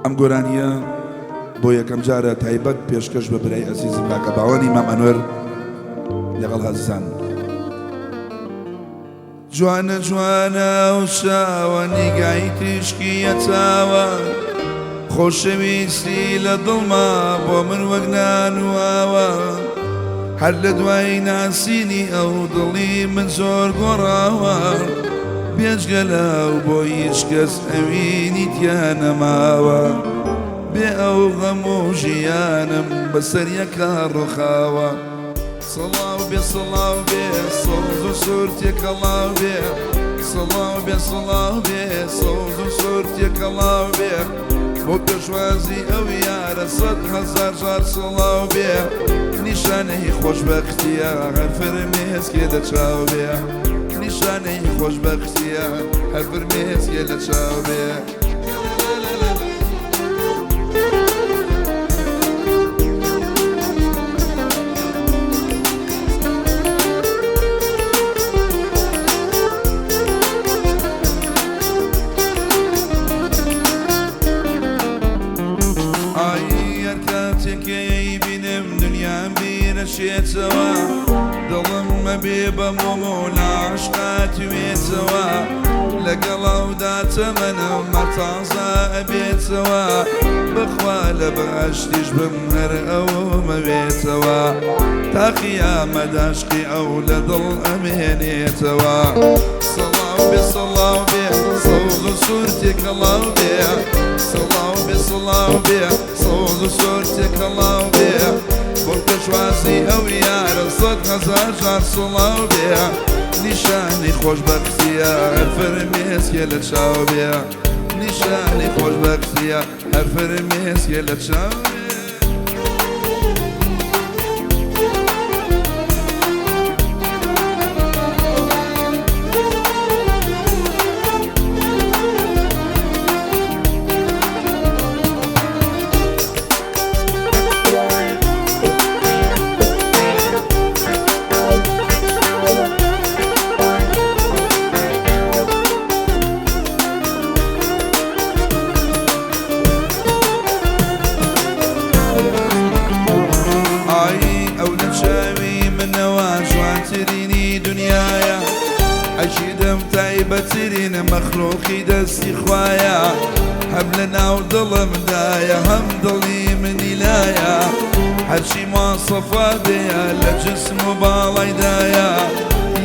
ئەم گۆرانییە بۆ یەکەم جارە تایبەت پێشکەش بە برای ئەزیزم کاکە باوەنی مام ئەنوەر لەگەڵ ئازیزان. جوانە جوانە ئەو چاوە نیگای تیشکیە چاوە خۆشەویستی لە دڵما بۆ من وەک نان و ئاوە هەر لە دوای ناسینی ئەو دڵی من زۆر گۆڕاوە بێجگە لە ئەو بۆ هیچ کەس ئەوینی تیا نەماوە بێ ئەو غەم و ژیانم بەسەر یەکا ڕوخاوە. سڵاو بێ سڵاو بێ سەوز و سوور تێکەڵاو بێ سڵاو بێ سڵاو بێ سەوز و سوور تێکەڵاو بێ بۆ پێشوازی ئەو یارە 100,000 جار سڵاو بێ نیشانەی خۆشبەختیە هەر فرمێسکێ لە چاو بێ نیشانەی خۆشبەختیە هەر فرمێسکێ لە چاو بێ. ئای هەر کاتێک ئەیبینم دنیام بیرەچێتەوە دڵم ئەبێ بە مۆم و لە عەشقا توێتەوە لەگەڵ ئەودا تەمەنم هەر تازە ئەبێتەوە بەخوا لە بەهەشتیش بم هەر ئەوم ئەوێتەوە تا قیامەت عەشقی ئەو لە دڵ ئەمێنێتەوە سڵاو بێ سڵاو بێ سەوز و سوور تێکەڵاو بێ سڵاو بێ سڵاو بێ سەوز و سوور تێکەڵاو بێ بۆ پێشوازی ئەو یارە 100,000 جار سڵاو بێ نیشانەی خۆشبەختیە هەر فرمێسکێ لە چاو بێ نیشانەی خۆشبەختیە هەر فرمێسکێ لە چاو بێ. ئای ئەو لە چاوی منەوە جوانترینی دنیایە ئەکیدم تایبەترین مەخلوقی دەستی خوایە هەم لە ناو دڵمدایە هەم دڵی منی لایە هەرچی ماسەفا بێە لە جسم و باڵایدایە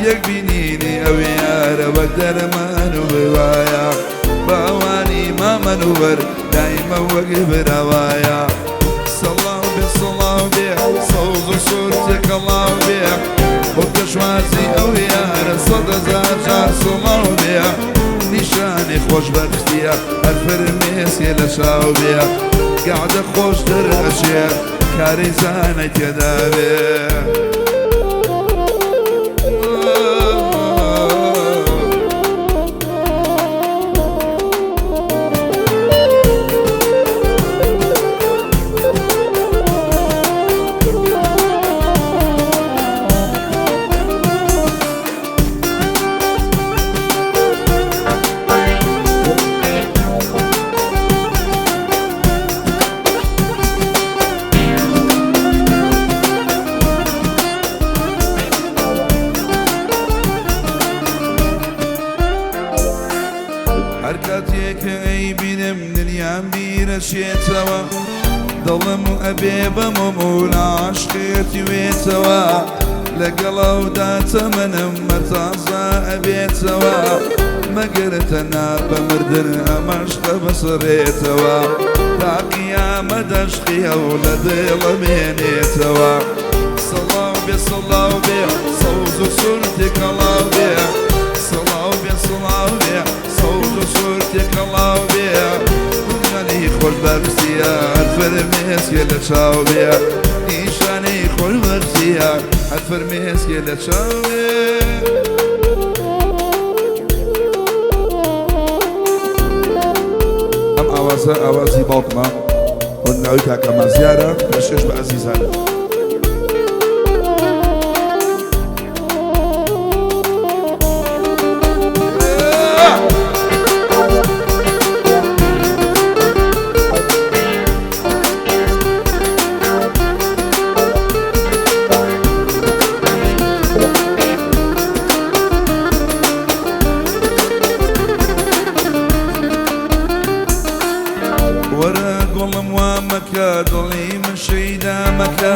یەک بینینی ئەو یارە وەک دەرمان و بوایە باوانی مامەنوەر دایمە وەک براوایە سڵاو بێ سڵاو بێ سەوز و سوور تێکەڵاو بێ بۆ پێشوازی ئەو یارە 100,000 جار سڵاو بێ نیشانەی خۆشبەختیە هەر فرمێسکێ لە چاو بێ گەعدە خۆش دەرئەچێ کارەی زانای تێدا بێ. هەر کاتێک کە ئەیبینم دنیام بیرەچێتەوە دڵم ئەبێ بە مۆم و لە عەشقێتی وێتەوە لەگەڵ ئەودا تەمەنم هەر تازە ئەبێتەوە مەگەر تەنها بە مردن ئەم عەشقە بسڕێتەوە تا قیامەت عەشقی ئەو لە دڵ ئەمێنێتەوە سڵاو بێ سڵاو بێ سەوز و سوور تێکەڵاو بێ سڵاو بێ سڵاو بێ سەوز و سوور تێکەڵاو بێ نیشانەی خۆشبەختیە هەر فرمێسکێ لە چاو بێ نیشانەی خۆشبەختیە هەر فرمێسکێ لە چاو بێ. ئەم ئاوازە ئاوازی باوکمە هۆنراوی کاکە مازیارە پێشکەش بە ئازیزان. گوڵم وا مەکە، دڵی من شەیدا مەکە،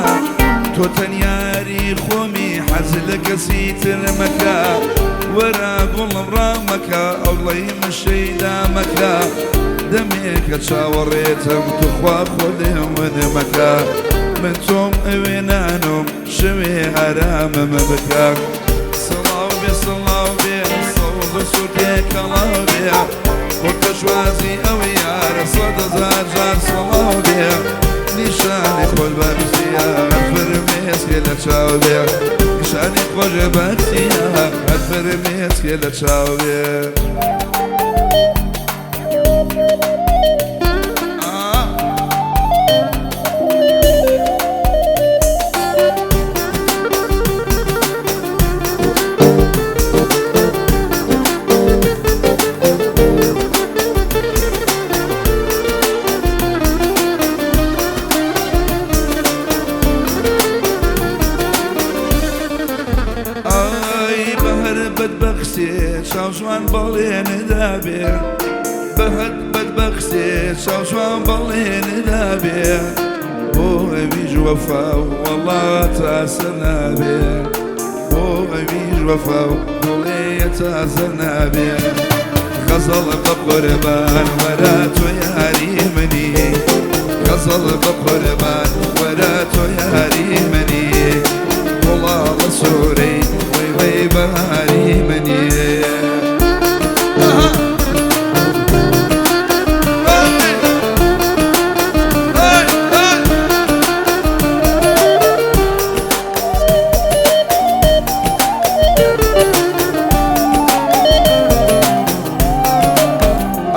تۆ تەنیاری خۆمی حەز لە کەسی تر مەکە. وەرە گوڵم ڕامەکە، ئەوڵەی من شەیدا مەکە، دەمێکە چاوەڕێتم توخوا خۆلێم ون مەکە. من تۆم ئەوێ نانم شەوێ ئارامم بکە. سڵاو بێ سڵاو بێ سەوز و سوورتێکەڵاو بێ، بۆ پێشوازی ئەو یارە 100,000 جار سڵاو بێ. نیشانی خۆش بەختیە هەر فرمێسکێ لە چاو بێ، نیشانی خۆش بەختیە هەر فرمێسکێ لە چاو بێ. ئای بە هەر بەدبەخسێ چاوجوان بەڵێندا بێ، بە هەر بەدبەخسێ چاوجوان بەڵێندا بێ، بۆ ئەویش وەفا وەڵا تاسە نابێ، بۆ ئەویش وەفا گوڵێ تازە نابێ. غەزەڵ بە قوربان وەرە تۆ یاری منی، غەزەڵ بە قوربان وەرە تۆ یاری منی، گوڵاڵە سوورەی وەی وەی بەهاری منی.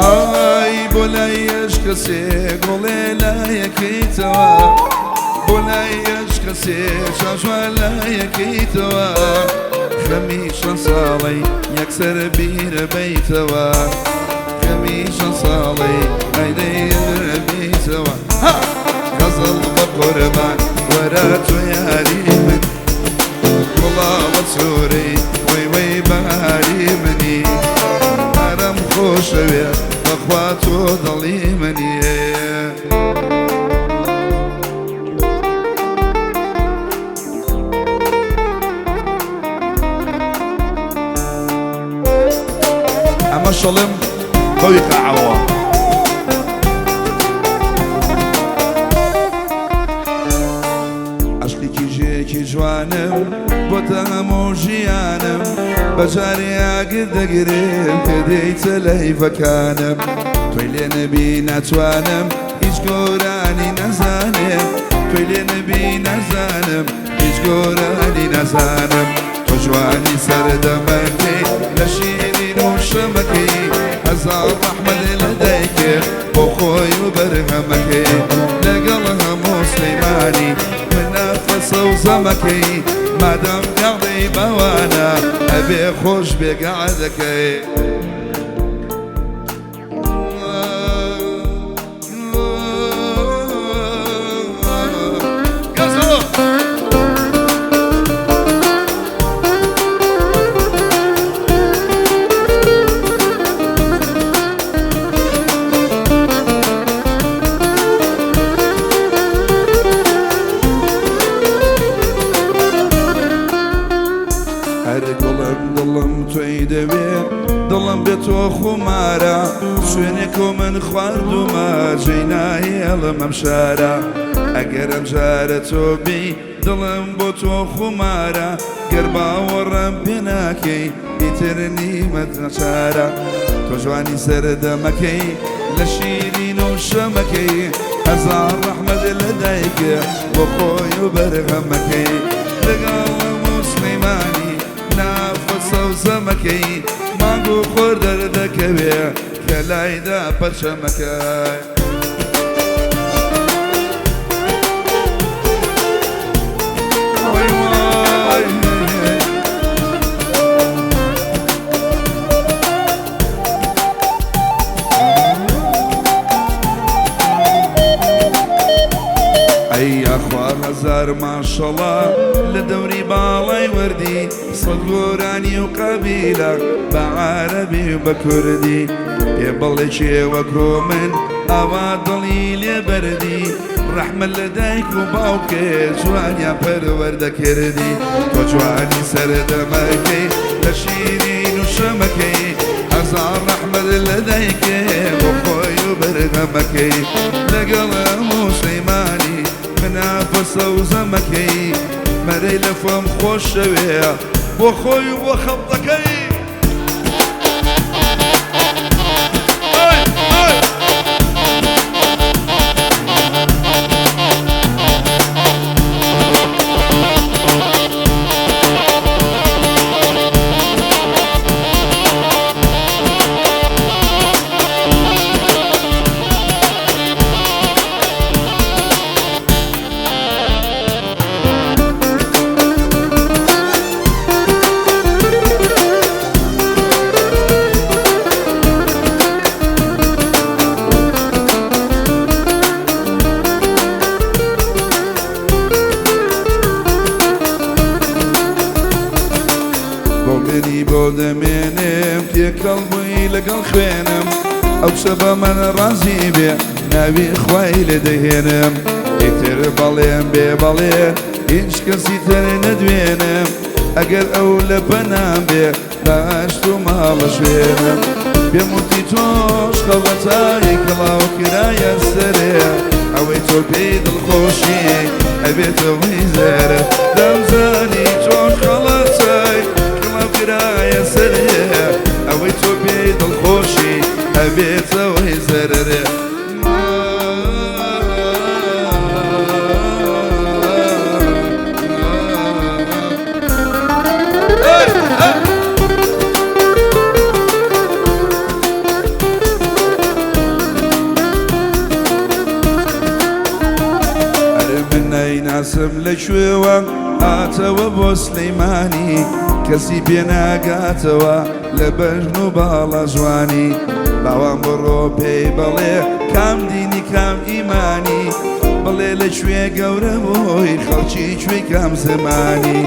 ئای بۆ لای یەش کەسێ گوڵێ لایەکەیتەوە، بۆ لای یەش کەسێ چاوجوان لایەکەیتەوە، خەمی چەند ساڵەی یەکسەر بیرە بەیتەوە، خەمی چەند ساڵەی ئایدەی بیتەوە. غەزەڵ بە قوربان وەرە تۆ یاری من، گوڵاڵە سوورەی وەی وەی بەهاری منی، ئارام خۆشەوێ بەخوا تۆ دڵی منی. ئەمە شەڵم بەوی قاعەوە. عەشقی کیژێکی جوانم بۆتە هەموو ژیانم، بە جارێ ئاگر دەگرم کە دێیتە لەیفەکانم، تۆی لێ نەبی ناتوانم هیچ گۆرانی نەزانم، تۆی لێ نەبی نەزانم هیچ گۆرانی نەزانم. تۆ جوانی سەردەمەکەی لە شیرین و شەمەکەی، هەزار ڕەحمەت لە دایکێ بۆ خۆی و بەرهەمەکەی، لەگەڵ هەموو سلەیمانی من نافەسە و زەمەکەی، مادەم گەڵی بەوانە ئەبێ خۆش بێ گەعدەکەی. هەر گوڵم دڵم تۆی دەوێ، دڵم بێ تۆ خومارە، شوێنێک و من خواردومە جێی ناهێڵم ئەم شارە. ئەگەر ئەم جارە تۆ بی دڵم بۆ تۆ خومارە، گەر باوەڕم پێ ناکەی ئیتر نیمەت نەچارە. تۆ جوانی سەردەمەکەی لە شیرین و شەمەکەی، هەزار ڕەحمەت لە دایکێ بۆ خۆی و بەرهەمەکەی، لەگەڵ هەموو سلەیمانی نافەسە و زەمەکەی، مانگ و خۆر دەردەکەوێ کە لایدا پەرچەمەکەی. وای وای ئەی یاخوا. هەزار ماشەڵا لە دەوری باڵای وەردی سەد گۆرانی و قەبیلە بە عارەبی و بە کوردی پێ بڵێ کێ وەکۆ من ئاوا دڵی لێ بەردی ڕەحمەت لە دایک و باوکێ جوانیان پەروەردە کردی تۆ جوانی سەردەمەکەی لە شیرین و شەمەکەی هەزار ڕەحمەت لە دایکێ بۆ خۆی و بەرهەمەکەی لەگەڵ هەموو سلەیمانی منافە سەوزەمەکەی مەرەی لە خۆم خۆشەوێ بۆ خۆی و بۆ خەڵکەکەی. بۆ منی بۆ دەمێنێم تێکەڵ بووی لەگەڵ خوێنم ئەو کچە بە من ڕازی بێ ناوی خوای لێ دەهێنم ئیتر بەڵێم بێ بەڵێ هیچ کەسی تر نەدوێنم ئەگەر ئەو لە پەنام بێ بەهەشت و ماڵە شوێنم پێم وتی تۆش خەڵەتای کڵاو کرایە سەرێ ئەوەی تۆ پێی دڵخۆشی ئەبێتەوەی زەرە دەمزانی تۆش خەڵەتای کڵاو کرایە سەرێ ئەوەی تۆ پێی دڵخۆشی ئەبێتەوەی زەرەرێ. ئەرێ من نایناسم لە کوێوە هاتەوە بۆ سلەیمانی کەسی پێ ناگاتەوە لە بەژن و باڵا جوانی باوان بڕۆ پێی بەڵێ کام دینی کام ئیمانی بڵێ لە کوێ گەورە بۆی خەڵکی کوێی کام زمانی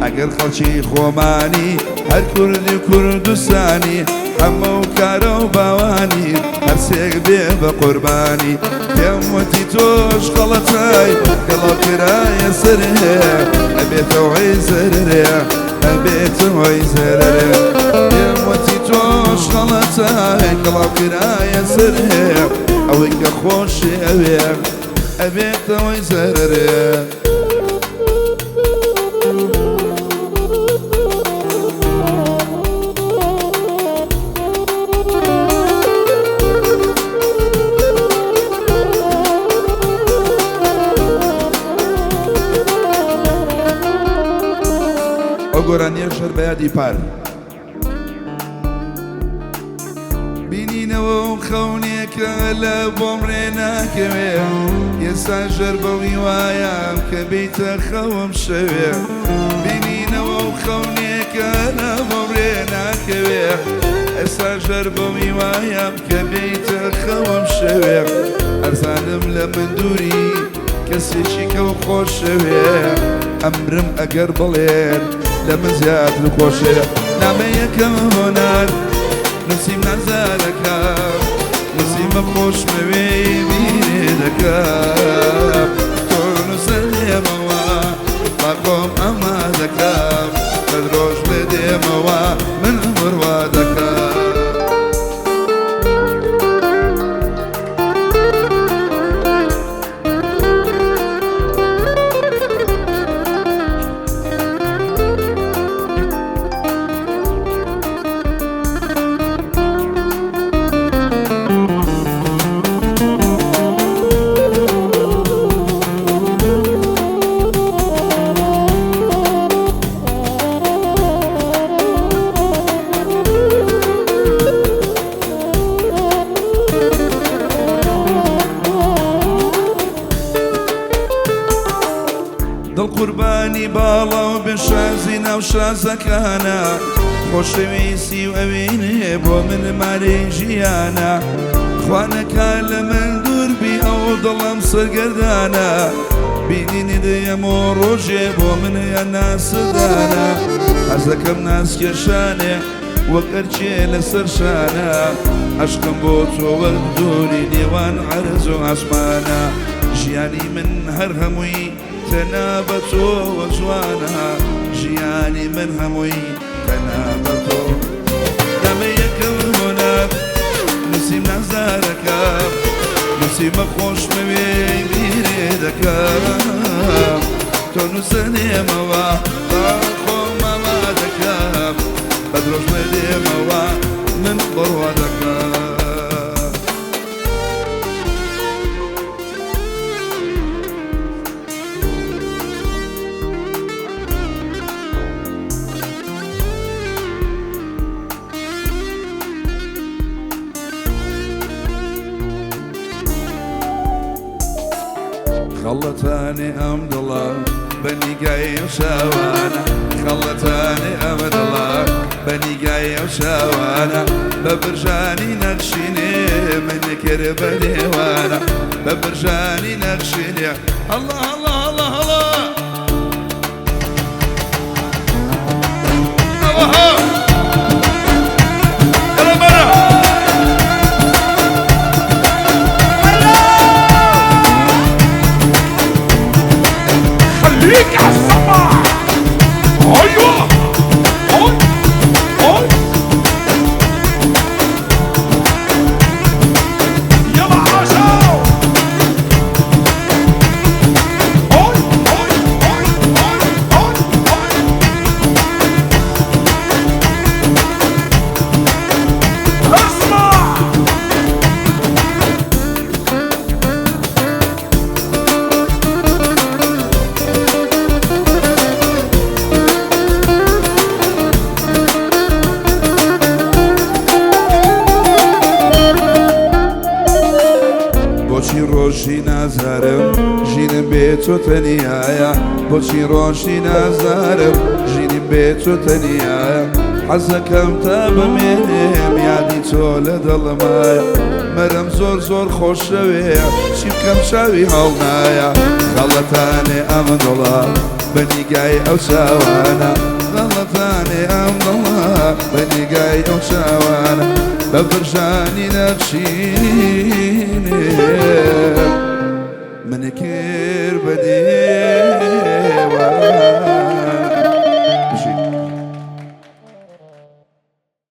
ئەگەر خەڵکی خۆمانی هەر کوردی و کوردستانی حەمە و کارە و باوانی هەرسێک بێ بە قوربانی پێم وتی تۆش خەڵەتای گەڵاو کرایە سەرێ ئەبێتەوەی زەرەرێ ئەبێتەوەی زەرەرێ پێم وتی تۆش خەڵەتای گەڵاو کرایە سەرێ ئەوەی کە خۆشی ئەوێ ئەبێتەوەی زەرەرێ. ئەو گۆرانیەش هەر بە یادی پار. بینینەوە و خەونێکە لە بۆم ڕێ ناکەوێ ئێستا ژەر بەو هیوایام کە بیتە خەوم شەوێ بینینەوە و خەونێکە لە بۆم ڕێ ناکەوێ ئێستا ژەر بەو هیوایام کە بیتە خەوم شەوێ ئەرزانم لە من دووری کەسێکی کەو خۆشەوێ ئەمرم ئەگەر بڵێن لە من زیاتر خۆشێ نامەیەکەم بۆ نارد نووسیم نازارەکەم نووسیمە خۆشمەوێی بیرێ دەکەم تۆ نووسەر لێمەوە با خۆم ئامادەکەم بەد ڕۆژ بدێمەوە من بڕوا دەکەم. دڵ قوربانی باڵا و بێ شازی ناو شازەکانە خۆشەویستی و ئەوینێ بۆ من مارەی ژیانە خوا نەکا لە من دوور بی ئەو دڵم سەرگەردانە. بینینی دێم و ڕۆژێ بۆ من ناسدانە حەزەکەم ناسکێشانێ وەک ئەرکێ لەسەر شانە عەشقم بۆ تۆ وەک دووری نێوان عەرز و ئاسمانە ژیانی من هەر هەمووی تەنها بە تۆوە جوانە ژیانی من هەمووی تەنها بە تۆ دەمە یەکەم هۆنار نووسیم نازدارەکەم نووسیمە خۆشمەوێی بیرێ دەکەم تۆ نووسەنێمەوە با خۆمەوە دەکەم بە درۆش بەدێمەوە من بڕوا دەکەم. خەڵەتانێ ئەم دڵە بە نیگای ئەو چاوانە خەڵەتانێ ئەم دڵە بە نیگای ئەو چاوانە بە برژانی نەخشینێ من کرد بە نێوانە بە برژانی نەخشینێ الله الله الله الله ئەوها يلا برا خليك على السمع. ايوه اي اي يلا عاشو. اي اي اي اي اي اي اسمع. بۆچی ڕۆژی نازارم ژینم بێ تۆ تەنیایە بۆچی ڕۆژی نازارم ژینم بێ تۆ تەنیایە حەزەکەم تا بمێنێم یادی تۆ لە دڵمایە مەرم زۆر زۆر خۆشەوێ چی بکەم چاوی هەڵنایە خەڵەتانێ ئەم دڵە بە نیگای ئەو چاوانە خەڵەتانێ ئەم دڵە بە نیگای ئەو چاوانە بە برژانی نەخشینێ من کرد بە دێوانە.